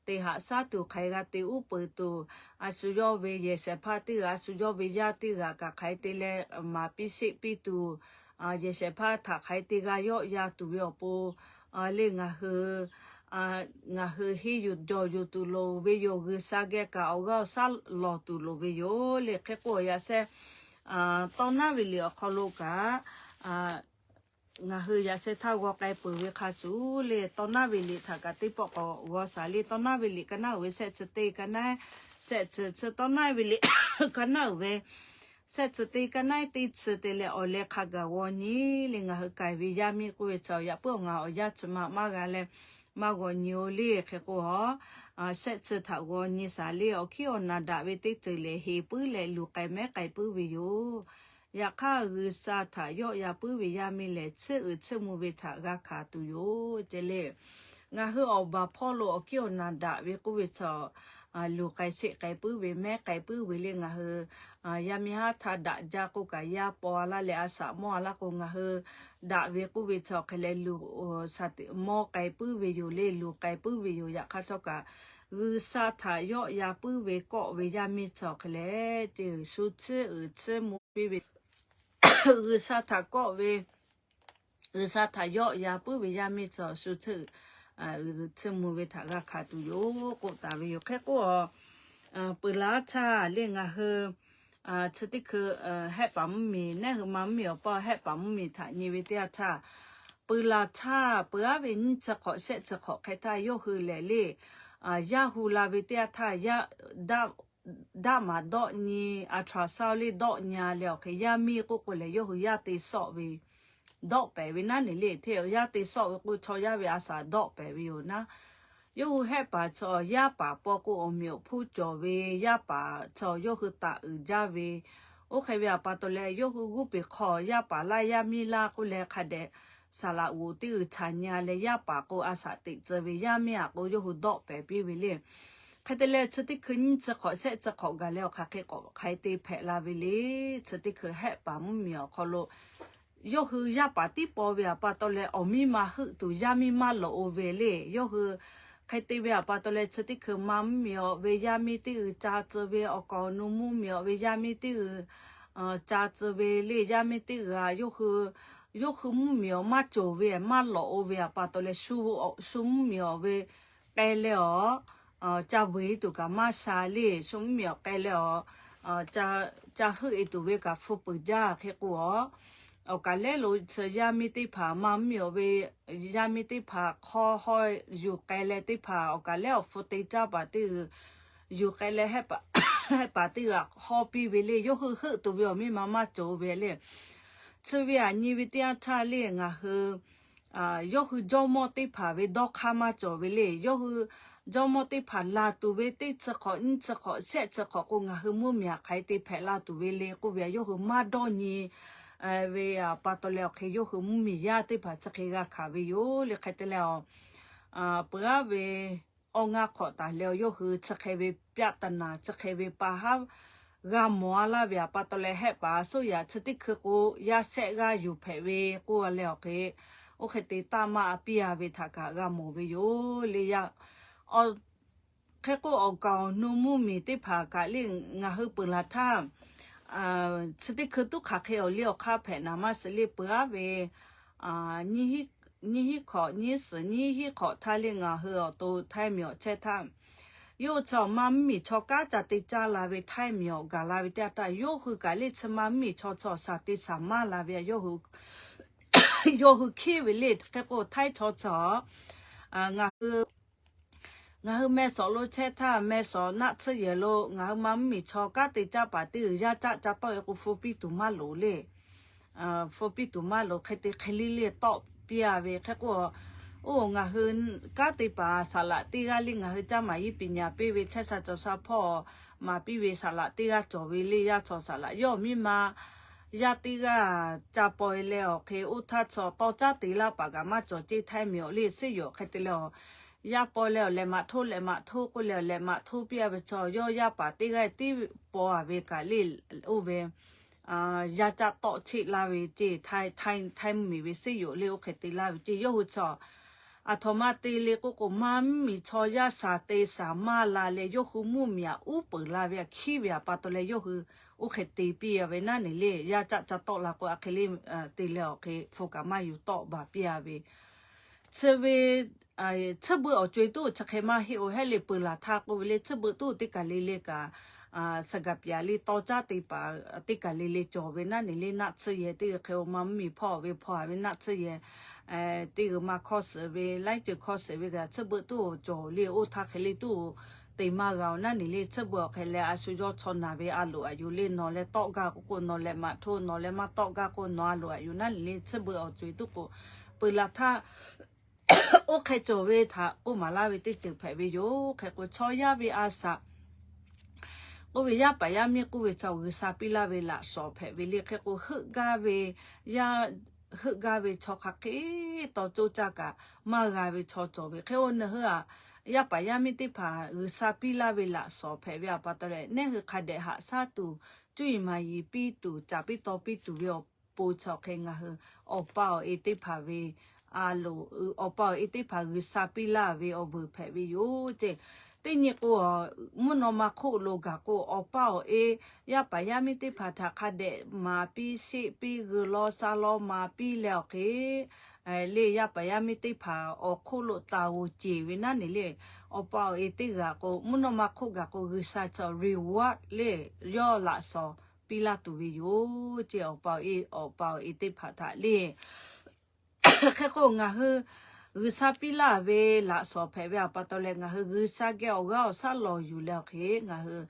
te haꞈ shaˉ tuˬ, hk'aˬ hk'e g'a te uˉ peunˍ tuˬ, a shu yawˇ ve yehˬ shehˍ hpaˇ teˇ g'aˇ, a shu yawˇ ve yaˇ teˇ g'aˇ kaꞈ hk'aˬ hk'e te leh maˍ piˇ sheˆ piˇ tuˬ, yehˬ shehˍ hpaˇ htaꞈ hk'aˬ hk'e te g'a yawˆ yan tuˬ ve awˬ pon le ngaˬ hui ngaˬ hui henˇ yuˬ jawˬ yuˬ tuˬ loˍ ve yoˬ. G'uiˬsha geh kaꞈ awˬ g'aˇ awˬ shaˉ lawˬ tuˬ loˍ ve yoˬ le. Hk'e k'o yaꞈ sheh Tawˇ naˉ ve liꞈ awˬ hk'aw lo kaꞈ, ngaˬ hui yaꞈ sheh htaˇ g'aw k'ai peuˬ ve hk'a shuˍ le, tawˇ naˉ ve liꞈ htaꞈ kaꞈ teˇ pawˆ k'awꞈ g'aw shaˍ le. Tawˇ naˉ ve liꞈ ka naˉ uiˍ ve shehˆ chi teˇ ka naˉ, shehˆ chi chi, tawˇ naˉ ve liꞈ ka naˉ uiˍ ve shehˆ chi teˇ ka naˉ teˇ chi te leh awˬ leh hk'a gaˬ g'aw nyi le. Ngaˬ hui k'ai ve yaˇ miˇ k'oˆ ve chaw yaꞈ puiˉ awˬ ngaˬ awˬ yanˇ chi ma maˇ g'a leh maˇ g'aw nyi-o le. Hk'e k'o, shehˆ chi htaꞈ g'aw nyi shaˍ le. Awˬ hkiˉ awˬ naˬ daꞈ ve teˇ ceuˬ lehˬ heˍ puiˉ leh luˬ k'ai mehˉ k'ai puiˉ ve yoˬ. Yaꞈ hk'aˇ, G'uiˬsha htaꞈ yawˆ yan puiˉ ve yaˇ miˇ lehˬ, tsuhˇ uiˍ tsuhˇ mvuh ve htaꞈ g'a hkanˍ tuˬ yoˬ ce le. Ngaˬ hui awˬ baˬ hpawˇ lo awˬ hkiˉ awˬ naˬ daꞈ ve k'oˆ ve chaw, luˬ k'ai sheˆ k'ai puiˉ ve, mehˉ k'ai puiˉ ve le. Ngaˬ hui yaˇ miˇ haˉ htaˇ daꞈ jaˇ k'oˆ kaꞈ, yaˇ paw laˇ leh a shaꞈ mawˇ a laˇ k'o, ngaˬ hui daꞈ ve k'oˆ ve chaw hk'e leh luˬ mawˇ k'ai puiˉ ve yoˬ le, luˬ k'ai puiˉ ve yoˬ. Yaꞈ hk'aˇ htawˇ kaꞈ, G'uiˬsha htaꞈ yawˆ yan puiˉ ve kawˆ ve yaˇ miˇ chaw hk'e leh, shu tsuhˇ uiˍ tsuhˇ mvuh piˇ ve, G'uiˬsha htaꞈ kawˆ ve, G'uiˬsha htaꞈ yawˆ yan puiˉ ve yaˇ miˇ chaw shu tsuhˇ uiˍ tsuhˇ mvuh ve htaꞈ g'a hkanˍ tuˬ yoˬ k'oˆ taˍ ve yoˬ. Hk'e k'o, peuˬ laˬ htaˇ le ngaˬ hui chi teˇ hkui Hehˆ paˍ mvuhˇmiˬ, neˉ hui ma mvuhˇmiˬ awˬ paˇ Hehˆ paˍ mvuhˇmiˬ htaꞈ nyi ve teˇ yanˇ htaˇ, peuˬ laˬ htaˇ peuˬ aˉ ve nyiˇ chi hk'awꞈ shehˆ chi hk'awꞈ hk'e htaˇ yawˇ hui lehˬ le, yaˇ hu la ve teˇ yanˇ htaˇ, daˆ maˍ dawˆ nyi, a htaˍ saˉ le dawˆ nyi leh awˬ hk'e yaˇ miˇ k'oˆ k'o lehˬ, yawˇ hui yaˇ te sawˆ ve dawˆ pehˍ ve naˉ neˬ le. Hteˇ yaˇ te sawˆ ve k'o chaw yaˇ ve a shaꞈ dawˆ pehˍ ve yoˬ naˉ. Yawˇ hui Hehˆ paˍ chaw yaˇ paˍ paw k'o awˬ meꞈ awˬ hponˇ cawˬ ve, yaˇ paˍ chaw yawˇ hui taˍ uiˍ jaˇ ve, oˇ hk'e ve a pa taw leh yawˇ hui g'uˇ peˬ hk'aw yaˇ paˍ laˇ yaˇ miˇ laˇ k'oˆ leh hk'a dehꞈ saˍ laꞈ g'oˍ teˇ g'uiˬ htaꞈ nyi leh yaˇ paˍ k'o a shaꞈ teꞈ tcuh ve, yaˇ miˇ aꞈ k'o yawˇ hui dawˆ pehˍ piˇ ve le. Hk'e te leh chi teˇ hkui nyiˇ chi hk'awꞈ shehˆ chi hk'awꞈ gaˬ leh awˬ hk'aˬ hk'e k'awꞈ hk'ai te hpehꞈ la ve le. Chi teˇ hkui Hehˆ paˍ mvuhˇmiˬ awˬ hk'aw lo yawˇ hui yaˇ paˍ tiˉ paw ve a pa taw leh awˬ miˇ ma heuˆ tuˬ yaˇ miˇ maˇ lawꞈ-o ve le. Yawˇ hui hk'e te ve a pa taw leh chi teˇ hkui ma mvuhˇmiˬ awˬ ve yaˇ miˇ teˇ g'uiˬ ca tcuh ve, awˬ kaˍ awˬ nu mvuhˇmiˬ awˬ ve yaˇ miˇ teˇ g'uiˬ ca tcuh ve le. Yaˇ miˇ teˇ g'uiˬ a yawˇ hui, yawˇ hui mvuhˇmiˬ awˬ maˇ cawˬ ve maˇ lawꞈ-o ve a pa taw leh shu mvuhˇmiˬ awˬ ve k'ai leh awˬ ca vuiˬ e tuˬ kaꞈ maˇ sha le. Shu mvuhˇmiˬ awˬ k'ai leh awˬ ca heuˆ e tuˬ ve kaꞈ hpu peuˬ jaˇ. Hk'e k'o a, awˬ kaˬ lehˉ lo chi yaˇ miˇ teˇ hpaˍ ma mvuhˇmiˬ awˬ ve yaˇ miˇ teˇ hpaˍ hk'aw haw yuˬ k'ai leh teˇ hpaˍ awˬ kaˬ lehˉ awˬ hpu te caˇ paˍ teˇ g'uiˬ yuˬ k'ai leh Hehˆ paˍ teˇ g'uiˬ hawˇ piˇ ve le. Yawˇ hui heuˆ tuˬ ve awˬ miˇ ma maˇ cawˬ ve le. Chi ve aꞈ nyi ve teˇ yanˇ htaˇ le ngaˬ hui yawˇ hui jawˇmawˇ teˇ hpaˍ ve dawˇ hk'aˇ maˇ cawˬ ve le. Yawˇ hui jawˇmawˇ teˇ hpaˍ laˬ tuˬ ve teˇ chi hk'awꞈ nyiˇ chi hk'awꞈ shehˆ chi hk'awꞈ k'o ngaˬ hui mvuhˇmiˬ aꞈ hk'aˬ hk'e te hpehꞈ la tuˬ ve le k'oˆ ve a, yawˇ hui maˇ dawˇ nyi ve a pa taw leh awˬ hk'e yawˇ hui mvuhˇmiˬ yaˇ teˇ hpaˍ chi hk'e g'a hkanˍ ve yoˬ le. Hk'e te leh a, peuˬ aˉ ve awˇ ngaˇ hk'awꞈ taˍ leh yawˇ hui chi hk'e ve pyaˆ taˍ naˍ chi hk'e ve pa haˉ g'a mawˬ a laˇ ve a pa taw leh Hehˆ paˍ a suˉ yaꞈ chi teˇ hkui k'o yaˇ shehˆ g'aˇ yuˬ hpehꞈ ve k'oˆ a leh awˬ hk'e, oˇ hk'e te taˇ maˇ a piˇ a ve htaꞈ kaꞈ g'a mawˬ ve yoˬ le. Yaˇ hk'e k'o awˬ kaˍ awˬ nu mvuhˇmiˬ teˇ hpaˍ kaꞈ le ngaˬ hui peuˬ laˬ htaˇ, chi teˇ hkui tuˉ hk'aˬ hk'e awˬ liˇ awˬ hk'aˇ hpehꞈ naˍ maˇ shiˍ le. Peuˬ aˉ ve nyiˇ hinˉ hk'awꞈ nyiˇ suhˍ nyiˇ hinˉ hk'awꞈ htaˇ le ngaˬ hui awˬ to Htaiˇ miˬ awˬ chehˇ htaˇ, yawˇ hui chi awˬ ma mvuhˇmiˬ chaw kanˉ ca te caˇ la ve Htaiˇ miˬ awˬ gaˬ la ve teˇ yanˇ htaˇ, yawˇ hui kaꞈ le chi ma mvuhˇmiˬ chaw chi awˬ shaˍ te shaˍ maˇ la ve a, yawˇ hui hkiˉ ve le. Hk'e k'o Htaiˇ chaw chi a, ngaˬ hui ngaˬ hui meh shawˍ lo chehˇ htaˇ, meh shawˍ naˆ tsuhˇ yehˬ lo ngaˬ hui ma mvuhˇmiˬ chaw kanˉ te caˇ paˍ teˇ g'uiˬ yaˇ caˆ ca tawˆ e k'o hpu piˇ tuˬ maˇ loˍ le. Hpu piˇ tuˬ maˇ loˍ, hk'e te hk'e le le tawˆ piˇ a ve. Hk'e k'o, oˇ ngaˬ hui kanˉ te paˍ saˍ laꞈ teˇ g'aˇ le ngaˬ hui caˇ maˍ yiˇ piˍ nyaˍ piˇ ve chehˇ sha cawˬ sha hpawˇ maˍ piˇ ve saˍ laꞈ teˇ g'aˇ cawˬ ve le. Yaˇ chaw saˍ laꞈ yawˇ miˇ ma yaˇ teˇ g'aˇ ca paw e leh awˬ hk'e oˇ htaˇ chaw tawˇ caˉ te laˇ paˍ kaꞈ maˇ cawˬ ceˇ Htaiˇ miˬ awˬ le suhˉ yoˬ. Hk'e te leh a, yaˇ paw leh awˬ lehˬ maꞈ htoˇ lehˬ maꞈ htoˇ k'oˆ leh awˬ lehˬ maꞈ htoˇ piˇ a ve chaw yawˇ yaˇ paˍ teˇ g'aˇ tiˉ paw a ve kaꞈ le, oˇ ve yaˇ caˆ tawˆ cheˆ laˇ ve ceˇ. Htaiˇ mvuhˇmiˬ ve suhˉ yoˬ le oˇ hk'e te laˇ ve ceˇ. Yawˇ hui chaw aˬ htoꞈ ma te le k'oˆ k'o, ma mvuhˇmiˬ chaw yaˇ shaˍ te shaˍ maˇ la leh yawˇ hui mvuhˇmiˬ aꞈ uˉ peunˍ la ve aꞈ hkiˉ ve a pa taw leh yawˇ hui oˇ hk'e te piˇ a ve naˉ neˬ le. Yaˇ caˆ ca tawˆ la k'o a hk'e le te leh awˬ hk'e hpu kaꞈ maˇ yuˬ tawˆ baˬ piˇ a ve chi ve tsuhˇ beuꞈ awˬ co e tuˉ chi hk'e maˇ heˆ-oˬ. Heˆ le peuˬ laˬ htaˇ k'oˆ ve le, tsuhˇ beuꞈ tuˉ teˇ kaˬ le le kaꞈ Sagaꞈ pyaˍ le tawˇ caˉ te paˍ teˇ kaˬ le le cawˬ ve naˉ neˬ le naˆ tsuhˇ yehˬ teˇ g'uiˬ hk'e-o ma mvuhˇmiˬ hpawˇ ve hpawˇ-a ve naˆ tsuhˇ yehˬ teˇ g'uiˬ ma hkawˇ suhˍ ve laiˉ ceuˬ hkawˇ suhˍ ve g'a tsuhˇ beuꞈ tuˉ-o cawˬ le. Oˇ htaˇ hk'e le tuˉ-o te maˇ g'a-o naˉ neˬ le tsuhˇ beuꞈ awˬ hk'e leh a shu yawˇ chaw naˬ ve a loˍ aꞈ yuˬ le nawˬ leh tawˆ gaˇ k'oˆ k'o nawˬ leh maꞈ htoˇ, nawˬ leh maˇ tawˆ gaˇ k'o nawˬ a loˍ aꞈ yuˬ naˉ neˬ le tsuhˇ beuꞈ awˬ co-e tuˉ k'o peuˬ laˬ htaˇ oˇ hk'e cawˬ ve htaꞈ k'oˆ maˍ laˇ ve teˇ ceuˬ hpehꞈ ve yoˬ. Hk'e k'o chaw yaˇ ve a shaꞈ k'oˆ ve yaˇ paˍ yaˇ miˇ k'oˆ ve chaw G'uiˬsha piˇ laˇ ve laꞈ shawnˍ hpehꞈ ve le. Hk'e k'o heuˆ gaˇ ve yaˇ heuˆ gaˇ ve chaw hk'aˬ hk'e taw coˇ caˇ kaꞈ maˇ g'a ve chaw cawˬ ve hk'e-o na heuˆ-a, yaˇ paˍ yaˇ miˇ teˇ hpaˍ G'uiˬsha piˇ laˇ ve laꞈ shawnˍ hpehꞈ ve awˬ pa taw leh neˇ hui hk'a dehꞈ haꞈ shaˉ tuˬ, cuˇ yiˍ maˍ yiˍ piˇ tuˬ, caˍ piˇ taw piˇ tuˬ ve awˬ pon chi awˬ hk'e ngaˬ hui awˬ pa awˬ e teˇ hpaˍ ve a loˍ, awˬ pa awˬ e teˇ hpaˍ G'uiˬsha piˇ laˇ ve awˬ vuiˬ hpehꞈ ve yoˬ ceˇ. Teˇ nyi k'o, mvuhˇ naw ma hk'oˆ lo gaˬ k'o, awˬ pa awˬ e yaˇ paˍ yaˇ miˇ teˇ hpaˍ htaꞈ hk'a dehꞈ maˍ piˇ sheˆ piˇ g'uiˬ law sha law maˍ piˇ leh awˬ hk'e le yaˇ paˍ yaˇ miˇ teˇ hpaˍ awˬ hk'oˆ lo taˍ g'oˍ ceˬ ve naˉ neˬ le. Awˬ pa awˬ e teˇ g'aˇ k'o, mvuhˇ naw ma hk'oˆ gaˬ k'o G'uiˬsha chi reward le yawˇ laꞈ shawnˍ piˇ laˇ tuˬ ve yoˬ ceˇ. Awˬ pa awˬ e, awˬ pa awˬ e teˇ hpaˍ htaꞈ le Hk'e k'o ngaˬ hui G'uiˬsha piˇ laˇ ve laꞈ shawnˍ hpehꞈ ve awˬ pa taw leh ngaˬ hui G'uiˬsha geh awˬ g'aˇ awˬ shaˉ lawˬ yuˬ leh awˬ hk'e ngaˬ hui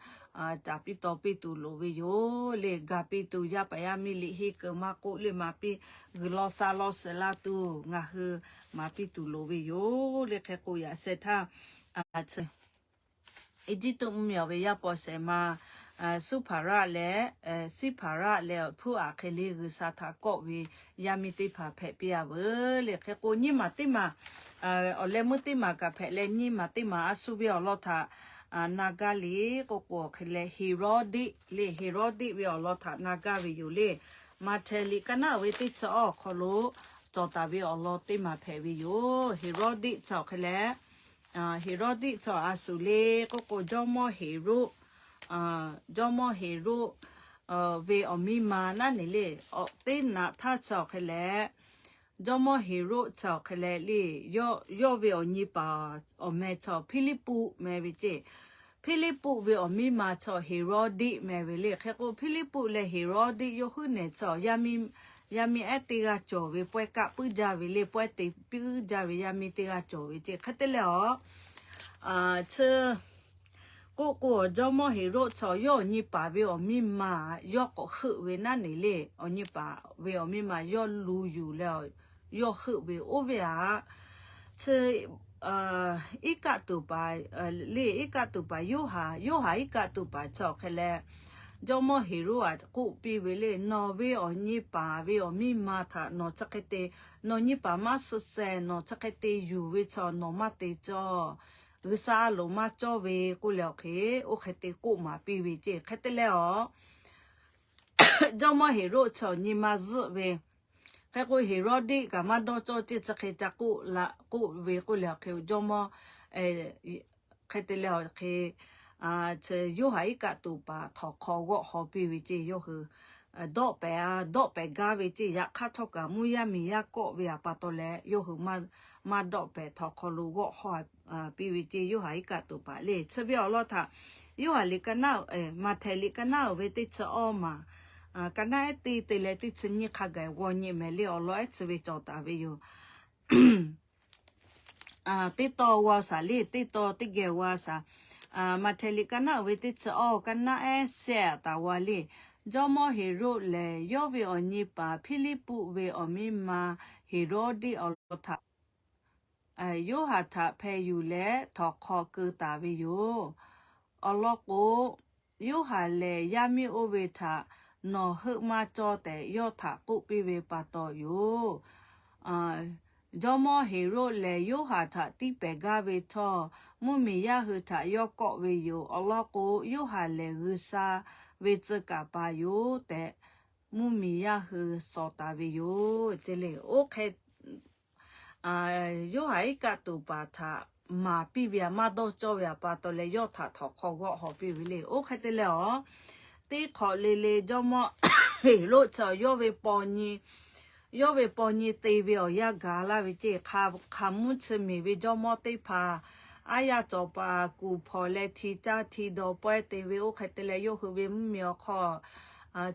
caˍ piˇ taw piˇ tuˬ loˍ ve yoˬ le. Gaˬ piˇ tuˬ yaˇ paˍ yaˇ miˇ liꞈ henˇ keu maˇ k'oˆ le maˍ piˇ, g'uiˬ law sha law suhˍ la tuˬ ngaˬ hui maˍ piˇ tuˬ loˍ ve yoˬ le. Hk'e k'o yaꞈ sheh htaˇ Eˇjiˇtuꞈ mvuhˇmiˬ ve yaˇ paw shehˍ ma Suˇhpaˍraˆ leh Siˉhpaˍraˆ leh hpuˉ aꞈ hk'e le G'uiˬsha htaꞈ kawˆ ve yaˇ miˇ teˇ hpaˍ hpehꞈ piˇ-a veuˬ le. Hk'e k'o nyiˇ maˬ teˇ maˬ awˬ leh meuˇ teˇ maˬ kaꞈ hpehꞈ leh nyiˇ maˬ teˇ maˬ a shu ve awˬ lawn htaꞈ na gaˇ le k'oˆ k'o awˬ hk'e leh Heˍroˇdiˆ le, Heˍroˇdiˆ ve awˬ lawn htaꞈ na gaˇ ve yoˬ le. Maꞈhtehˍ liꞈ ka naˉ uiˍ ve teˇ chi awˇ awˬ hk'aw lo cawˬ taˍ ve awˬ lawn teˇ maˬ hpehꞈ ve yoˬ. Heˍroˇdiˆ chi awˬ hk'e leh Heˍroˇdiˆ chi a shu le k'oˆ k'o jawˇmawˇ Heˍroˆ, jawˇmawˇ Heˍroˆ ve awˬ miˇ ma naˉ neˬ le. Teˇ naꞈ htaˇ chi awˬ hk'e leh jawˇmawˇ Heˍroˆ chi awˬ hk'e leh le yawˇ ve awˬ nyi paˍ awˬ meh chi Hpiˇliˇpuˆ meh ve ceˇ. Hpiˇliˇpuˆ ve awˬ miˇ ma chi Heˍroˇdiˆ meh ve le. Hk'e k'o Hpiˇliˇpuˆ leh Heˍroˇdiˆ yawˇ huiˉ nehˬ chi yaˇ miˇ ehˉ teˇ g'aˇ cawˬ ve pawehˇ kaˆ puiˉ jaˇ ve le, pawehˇ te puiˉ jaˇ ve yaˇ miˇ teˇ g'aˇ cawˬ ve ceˇ. Hk'e te leh awˬ chi k'oˆ k'o jawˇmawˇ Heˍroˆ chi yawˇ awˬ nyi paˍ ve awˬ miˇ ma yawˇ k'awꞈ heuˆ ve naˉ neˬ le. Awˬ nyi paˍ ve awˬ miˇ ma yawˇ lu yuˬ leh yawˇ heuˆ ve oˇ ve aꞈ chi iˉ kaˆ tuˍ paˍ le, iˉ kaˆ tuˍ paˍ Yoˇhanˬ, Yoˇhanˬ iˉ kaˆ tuˍ paˍ chi awˬ hk'e leh jawˇmawˇ Heˍroˆ aꞈ k'oˆ piˇ ve le, nawˬ ve awˬ nyi paˍ ve awˬ miˇ ma htaꞈ nawˬ chi hk'e te, nawˬ nyi paˍ maˇ suh sheh, nawˬ chi hk'e te yuˬ ve chi nawˬ maˇ te cawˇ, G'uiˬsha a loˍ maˇ cawˇ ve k'oˆ leh awˬ hk'e oˇ hk'e te k'oˆ maˍ piˇ ve ceˇ. Hk'e te leh awˬ jawˇmawˇ Heˍroˆ chi awˬ nyi ma zuhˆ ve, hk'e k'o Heˍroˇdiˆ kaꞈ maˇ dawˇ cawˇ ceˇ, chi hk'e ca k'oˆ la k'oˆ ve k'oˆ leh awˬ hk'e jawˇmawˇ hk'e te leh awˬ hk'e chi Yoˇhanˬ iˉ kaˆ tuˍ paˍ htawnˍ hk'aw g'awˆ haw piˇ ve ceˇ. Yawˇ hui dawˆ pehˍ a dawˆ pehˍ gaˇ ve ceˇ. Yaꞈ hk'aˇ htawˇ kaꞈ mvuhˇ yaˇ miˬ yaˇ kawˆ ve awˬ pa taw leh yawˇ hui maˇ dawˆ pehˍ htawnˍ hk'aw lo g'awˆ haw piˇ ve ceˇ. Yoˇhanˬ iˉ kaˆ tuˍ paˍ le chi ve awˬ lawn htaꞈ Yoˇhanˬ liꞈ ka naˉ, Maꞈhtehˍ liꞈ ka naˉ uiˍ ve teˇ chi awˇ maˬ ka naˉ ehˉ teˇ te leh teˇ chi nyiˇ hk'a gaˬ g'aw nyi mehˍ le awˬ lawn ehˉ chi ve cawˬ taˍ ve yoˬ. Teˇ taw g'aw shaˍ le, teˇ taw teˇ geh g'aw shaˍ. Maꞈhtehˍ liꞈ ka naˉ uiˍ ve teˇ chi awˇ ka naˉ ehˉ shehˆ taˍ g'aw le. Jawˇmawˇ Heˍroˆ lehˬ yawˇ ve awˬ nyi paˍ Hpiˇliˇpuˆ ve awˬ miˇ ma Heˍroˇdiˆ awˬ lawn htaꞈ Yoˇhanˬ htaꞈ hpeh yuˬ leh htawnˍ hk'aw keu taˍ ve yoˬ. Awˬ lawn k'o, Yoˇhanˬ lehˬ yaˇ miˇ oˇ ve htaꞈ nawˬ heuˆ maˇ cawˇ tehꞈ yawˇ htaꞈ k'oˆ piˇ ve pa taw yoˬ. Jawˇmawˇ Heˍroˆ lehˬ Yoˇhanˬ htaꞈ tiˇ pehˍ gaˇ ve htawˇ, mvuhˇmiˬ yaˇ hui htaꞈ yawˇ kawˆ ve yoˬ. Awˬ lawn k'o, Yoˇhanˬ lehˬ G'uiˬsha ve tcuh kaˍ paˍ yoˬ tehꞈ, mvuhˇmiˬ yaˇ hui shawˍ taˍ ve yoˬ. Ceˇ le, oˇ hk'e Yoˇhanˬ iˉ kaˆ tuˍ paˍ htaꞈ maˍ piˇ ve aꞈ maˇ dawˇ cawˇ ve aꞈ pa taw leh yawˇ htaꞈ htawnˍ hk'aw g'awˆ haw piˇ ve le. Oˇ hk'e te leh awˬ, teˇ hk'awꞈ le le jawˇmawˇ Heˍroˆ chi yawˇ ve paw nyi, yawˇ ve paw nyi te ve awˬ yanˇ gaˬ laˇ ve ceˇ. Hk'aˬ mvuhˇ chi miˬ ve jawˇmawˇ teˇ hpaˍ aˉ yaˇ cawˬ paˍ kuˬ hpawnˬ leh hti caˇ hti dawˬ pawehˇ te ve oˇ hk'e te leh yawˇ hui ve mvuhˇmiˬ awˬ hk'aw,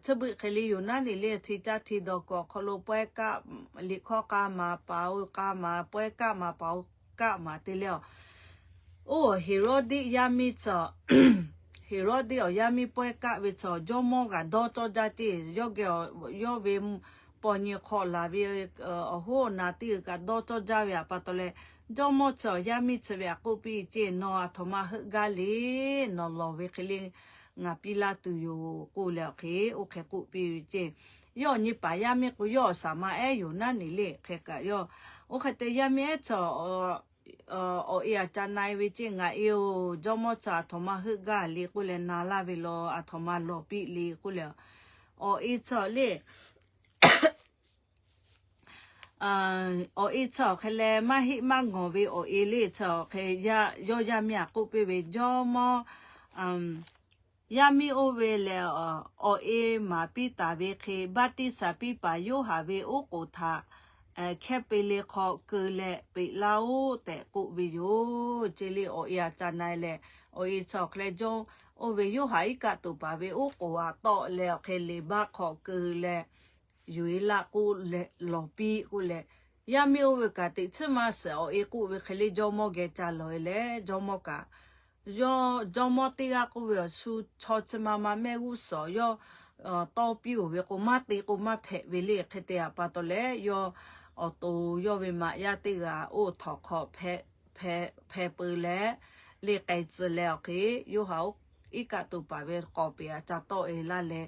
chi beuꞈ hk'e le Yoˍnaˆ neˍ le hti caˇ hti dawˬ kuiˬ awˬ hk'aw lo pawehˇ kaˆ, liꞈ hkawˇ k'a maˍ paˍ-oˬ k'a maˍ, pawehˇ kaˆ maˍ paˍ-oˬ kaˆ maˍ te leh a, oˇ Heˍroˇdiˆ yaˇ miˇ chi, Heˍroˇdiˆ awˬ yaˇ miˇ pawehˇ kaˆ ve chi jawˇmawˇ kaꞈ dawˇ cawˇ jaˇ ceˇ. Yawˇ geh yawˇ ve paw nyi hk'aw laˬ ve awˬ hoˉ awˬ naˍ teˇ g'uiˬ kaꞈ dawˇ cawˇ jaˇ ve aꞈ pa taw leh, jawˇmawˇ chi awˬ yaˇ miˇ chi ve aꞈ k'oˆ piˇ ceˇ, Nawˬ aˬ htoꞈ ma heuˆ gaˇ le. Nawˬ lawˬ ve hk'e le ngaˬ piˇ laˇ tuˬ yoˬ k'oˆ leh awˬ hk'e oˇ hk'e k'oˆ piˇ ve ceˇ. Yawˇ awˬ nyi paˍ yaˇ miˇ k'o yawˇ awˬ shaˍ ma ehˉ Yoˍnaˆ neˍ le hk'e kaꞈ yawˇ oˇ hk'e te yaˇ miˇ ehˉ chi awˬ e aꞈ ca na-e ve ceˇ, Ngaˬ e-oˬ, jawˇmawˇ chi aˬ htoꞈ ma heuˆ gaˇ le k'oˆ leh na laˇ ve law, aˬ htoꞈ ma lawˬ piˇ le k'oˆ leh, awˬ e chi le awˬ e chi awˬ hk'e leh maˇ heˆ maˇ ngawˬ ve awˬ e le chi awˬ hk'e, yawˇ yaˇ miˇ aꞈ k'oˆ piˇ ve, Jawˇmawˇ, yaˇ miˇ oˇ ve lehˬ, awˬ e maˍ piˇ taˍ ve hk'e, baˆtiˆsaˬ piˇ paˍ Yoˇhanˬ ve oˉ k'oˍ htaꞈ hkehˇ pe le hk'aw keu leh peꞈ laˇ-oˆ tehꞈ k'oˆ ve yoˬ ceˇ le. Awˬ e aꞈ ca na-e leh, awˬ e chi awˬ hk'e leh jawˇ oˇ ve Yoˇhanˬ iˉ kaˆ tuˬ paˍ ve oˉ k'oˍ aꞈ tawˆ leh awˬ hk'e leˍbaˆ hk'aw keu leh yuˬ-e laˇ k'oˆ leh lawˬ piˇ k'oˆ leh, yaˇ miˇ oˇ ve kaꞈ teꞈ chiˉ maˇ shiˍ, awˬ e k'oˆ ve hk'e le jawˇmawˇ geh ca lawˬ-e leh, jawˇmawˇ kaꞈ, yawˇ jawˇmawˇ teˇ g'aˇ k'oˆ ve awˬ shu chaw chi ma ma mehˆ g'uˇ suhˍ yawˇ tawˇ piˇ-oˬ ve k'o, maˇ te k'o maˇ hpehꞈ ve le hk'e te aꞈ pa taw leh, yawˇ awˬ to yawˇ ve maꞈ yaˇ teˇ g'aˇ oˇ htawnˍ hk'aw hpeh peu leh, le k'ai tcuh leh awˬ hk'e, Yoˇhanˬ iˉ kaˆ tuˬ paˍ ve k'awˍ peˍ aꞈ ca tawˆ-e laˇ leh,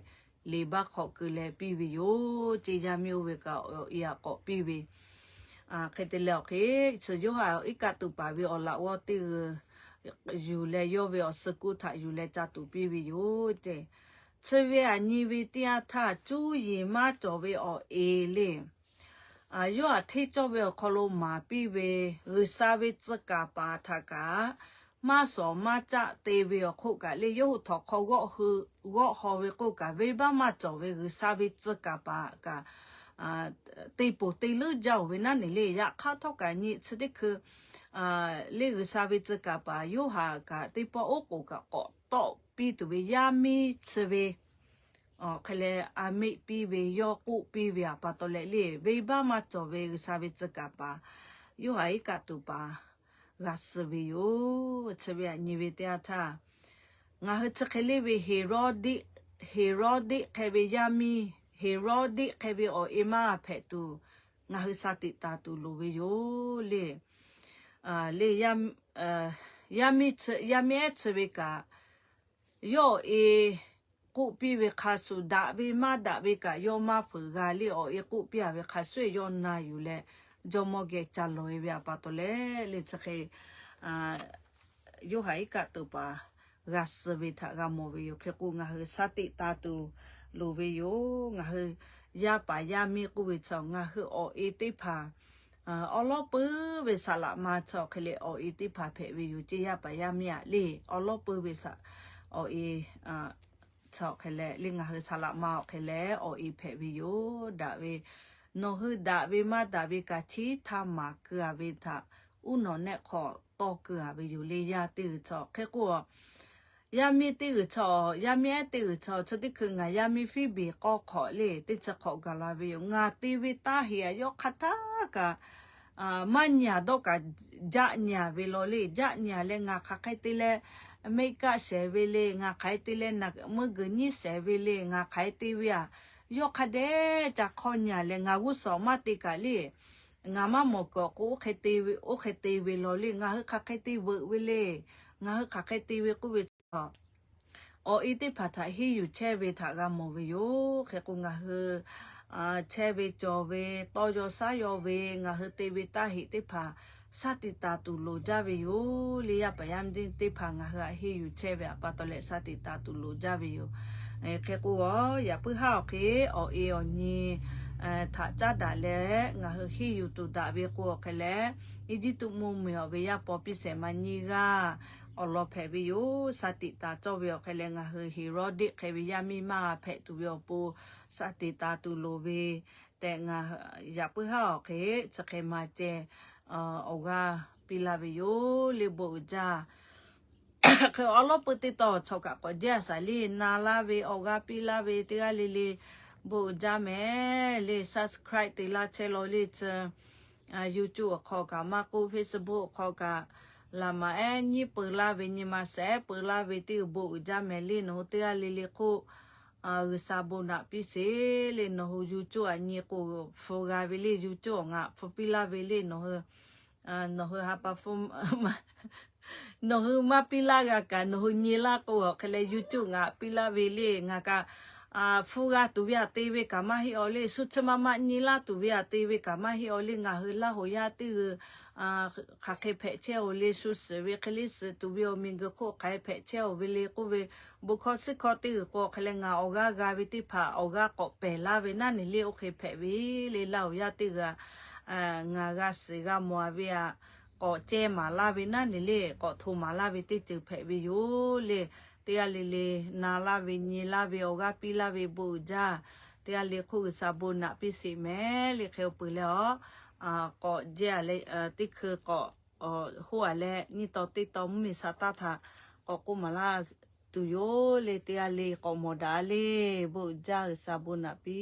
leˍbaˆ hk'aw keu leh piˇ ve yoˬ ceˇ. Yaˇ miˇ oˇ ve kaꞈ awˬ e aꞈ k'awꞈ piˇ ve hk'e te leh awˬ hk'e, chi Yoˇhanˬ iˉ kaˆ tuˬ paˍ ve awˬ laꞈ g'awˇ teˇ g'uiˬ yuˬ leh yawˇ ve awˬ suh kuˇ htaꞈ yuˬ leh ca tuˬ piˇ ve yoˬ ceˇ. Chi ve aꞈ nyi ve teˇ yanˇ htaˇ, cuˇ yiˍ maˇ cawˬ ve awˬ e le Yoˇhanˬ hteˇ cawˇ ve awˬ hk'aw lo maˍ piˇ ve G'uiˬsha ve tcuh kaˍ paˍ htaꞈ kaꞈ maˇ shawˍ maˇ caˆ te ve awˬ hk'oˆ kaꞈ le, yawˇ hui htawnˍ hk'aw g'awˆ hui g'awˆ haw ve k'oˆ kaꞈ, venˇbaˆ maˇ cawˬ ve G'uiˬsha ve tcuh kaˍ paˍ kaꞈ te ponˬ te leuˉ jaˇ-oˬ ve naˉ neˬ le. Yaꞈ hk'aˇ htawˇ kaꞈ nyi chi teˇ hkui le G'uiˬsha ve tcuh kaˍ paˍ Yoˇhanˬ kaꞈ teˇ pawˆ oˉ k'oˍ kaꞈ k'awꞈ tawˆ piˇ tuˬ ve yaˇ miˇ chi ve awˬ hk'e leh a meˆ piˇ ve yawˇ k'oˆ piˇ ve aꞈ pa taw leh le, venˇbaˆ maˇ cawˬ ve G'uiˬsha ve tcuh kaˍ paˍ Yoˇhanˬ iˉ kaˆ tuˬ paˍ g'a suh ve yoˬ. Chi ve aꞈ nyi ve teˇ yanˇ htaˇ, ngaˬ hui chi hk'e le ve Heˍroˇdiˆ, Heˍroˇdiˆ hk'e ve yaˇ miˇ, Heˍroˇdiˆ hk'e ve awˬ e maˇ hpehꞈ tuˬ ngaˬ hui sha tiꞈ taˍ tuˬ loˍ ve yoˬ le. Le yaˇ miˇ ehˉ chi ve kaꞈ, yawˇ awˬ e k'oˆ piˇ ve hk'a shuˍ daꞈ ve maˇ daꞈ ve kaꞈ yawˇ maˇ fuiˍ g'a le. Awˬ e k'oˆ piˇ-a ve hk'a shuˍ yawˇ na yuˬ leh jawˇmawˇ geh ca lawˬ-e ve aꞈ pa taw leh le chi hk'e Yoˇhanˬ iˉ kaˆ tuˬ paˍ g'a suh ve htaꞈ g'a mawˬ ve yoˬ. Hk'e k'o ngaˬ hui sha tiꞈ taˍ tuˬ loˍ ve yoˬ. Ngaˬ hui yaˇ paˍ yaˇ miˇ k'oˆ ve chi ngaˬ hui awˬ e teˇ hpaˍ awˉ lawˉ peuˇ ve saˍ laꞈ ma chi awˬ hk'e leh awˬ e teˇ hpaˍ hpehꞈ ve yoˬ ceˇ. Yaˇ paˍ yaˇ miˇ aꞈ le awˉ lawˉ peuˇ ve awˬ e chi awˬ hk'e leh le ngaˬ hui saˍ laꞈ ma awˬ hk'e leh awˬ e hpehꞈ ve yoˬ. Daꞈ ve, nawˬ hui daꞈ ve maˇ daꞈ ve kaꞈ chiˉ htaˇ maˍ keu-a ve htaꞈ uˉ nawˬ nehˆ hk'aw tawˇ keu-a ve yoˬ le. Yaˇ teˇ g'uiˬ chi hk'e k'o, yaˇ miˇ teˇ g'uiˬ chi, yaˇ miˇ ehˉ teˇ g'uiˬ chi chi teˇ hkui ngaˬ yaˇ miˇ Fiˉbiˍ k'awˇ hk'awꞈ le teˇ chi hk'awꞈ gaˬ la ve yoˬ. Ngaˬ te ve taˇ heꞈ aꞈ yawˇ hk'aˇ htaˇ kaꞈ maˇ nyi-a dawˇ kaꞈ jaˆ nyi-a ve law le. Jaˆ nyi-a leh ngaˬ hk'aˬ hk'e te leh meuˆ kaˆ shehˍ ve le, ngaˬ hk'aˬ hk'e te leh meuˇ g'uiˬ nyiˇ shehˍ ve le, ngaˬ hk'aˬ hk'e te ve aꞈ yawˇ hk'a dehꞈ ca hk'awˇ nyi-a leh ngaˬ g'uˇ suhˍ maˇ te kaꞈ le. Ngaˬ maˇ mawˬ kuiˬ awˬ k'o oˇ hk'e te ve law le. Ngaˬ hui hk'aˬ hk'e te veuꞈ ve le. Ngaˬ hui hk'aˬ hk'e te ve k'oˆ ve chi awˬ e teˇ hpaˍ htaꞈ henˇ yuˬ chehˇ ve htaꞈ g'a mawˬ ve yoˬ. Hk'e k'o ngaˬ hui chehˇ ve cawˬ ve, tawˇ yaw shaˉ yaw ve, ngaˬ hui te ve taˇ heꞈ teˇ hpaˍ sha tiꞈ taˍ tuˬ loˍ jaˇ ve yoˬ le. Yaˇ paˍ yaˇ miˇ teˇ hpaˍ ngaˬ hui htaꞈ henˇ yuˬ chehˇ ve aꞈ pa taw leh sha tiꞈ taˍ tuˬ loˍ jaˇ ve yoˬ. Hk'e k'o yaꞈ puiˉ haˉ awˬ hk'e awˬ e awˬ nyi htaꞈ caˉ daꞈ leh ngaˬ hui henˇ yuˬ tuˬ daꞈ ve k'o awˬ hk'e leh, Eˇjiˇtuꞈ mvuhˇmiˬ awˬ ve yaˇ paw piˇ shehˍ ma nyiˇ g'aˇ awˬ lawn hpehꞈ ve yoˬ. Sha tiꞈ taˍ cawˇ ve awˬ hk'e leh ngaˬ hui Heˍroˇdiˆ hk'e ve yaˇ miˇ maˇ hpehꞈ tuˬ ve awˬ pon sha tiꞈ taˍ tuˬ loˍ ve tehꞈ ngaˬ yaꞈ puiˉ haˉ awˬ hk'e chi hk'e ma ceh awˬ g'aˇ piˇ laˇ ve yoˬ le, bon uiˍ jaˇ. Hk'e awˉ lawˉ peuˇ teˇ tawn chaw kaꞈ k'awꞈ jaˇ shaˍ le, na laˇ ve, awˬ g'aˇ piˇ laˇ ve teˇ g'aˇ le le, bon uiˍ jaˇ mehˍ le. Subscribe te laˇ chehˇ law le tcuh. YouTube awˬ hk'aw kaꞈ maˇ k'oˆ, Facebook awˬ hk'aw kaꞈ, laꞈ maˍ ehˉ nyiˉ peu laˇ ve, nyi ma shehˍ ehˉ peu laˇ ve teˇ g'uiˬ bon uiˍ jaˇ mehˍ le. Nawˬ hui teˇ g'aˇ le le hk'oˆ G'uiˬsha bon naꞈ piˇ sheˍ le. Nawˬ hui YouTube aꞈ nyi k'o, hpu g'a ve le. YouTube awˬ ngaˬ hpu piˇ laˇ ve le. Nawˬ hui, nawˬ hui ha pa hpu nawˬ hui maˇ piˇ laˇ g'a kaꞈ, nawˬ hui nyi laˇ k'o, hk'e leh YouTube ngaˬ piˇ laˇ ve le. Ngaˬ kaꞈ hpu g'a tuˬ ve aꞈ te ve kaꞈ maˇ heˆ awˬ le. Shu chi ma ma nyi laˇ tuˬ ve aꞈ te ve kaꞈ maˇ heˆ awˬ le. Ngaˬ hui Laˇ huˍ yaˇ teˇ g'uiˬ hk'aˬ hk'e hpehꞈ chehˇ oˬ le. Shu suhˍ ve hk'e le suhˍ tuˬ ve awˬ miˬguiˬ hk'oˆ hk'aˬ hk'e hpehꞈ chehˇ oˬ ve le k'oˆ ve, bon hkawˇ suhˉ hkawˇ teˇ g'uiˬ k'o, hk'e leh ngaˬ awˬ g'aˇ g'a ve teˇ hpaˍ awˬ g'aˇ k'awꞈ pehˬ laˇ ve naˉ neˬ le. Oˇ hk'e hpehꞈ ve le. Laˇ huˍ yaˇ teˇ g'uiˬ ngaˬ g'a shiˍ g'a mawˬ ve aꞈ k'awꞈ ceh maˍ laˇ ve naˉ neˬ le, k'awꞈ hto maˍ laˇ ve teˇ ceuˬ hpehꞈ ve yoˬ le. Teˇ g'aˇ le le na laˇ ve, nyi laˇ ve, awˬ g'aˇ piˇ laˇ ve bon uiˍ jaˇ. Teˇ g'aˇ le hk'oˆ G'uiˬsha bon naꞈ piˇ sheˍ mehˍ le. Hk'e awˬ peuˬ leh a, k'awꞈ jehˇ a leh teˇ hkui k'awꞈ hoˆ a leh nyiˇ tawn teˇ tawn mvuhˇmiˬ sha taˇ htaꞈ k'awꞈ k'oˆ maˍ laˇ tuˬ yoˬ le. Teˇ g'aˇ le k'awꞈ mawˬ daꞈ a le. Bon uiˍ jaˇ, G'uiˬsha bon naꞈ piˇ.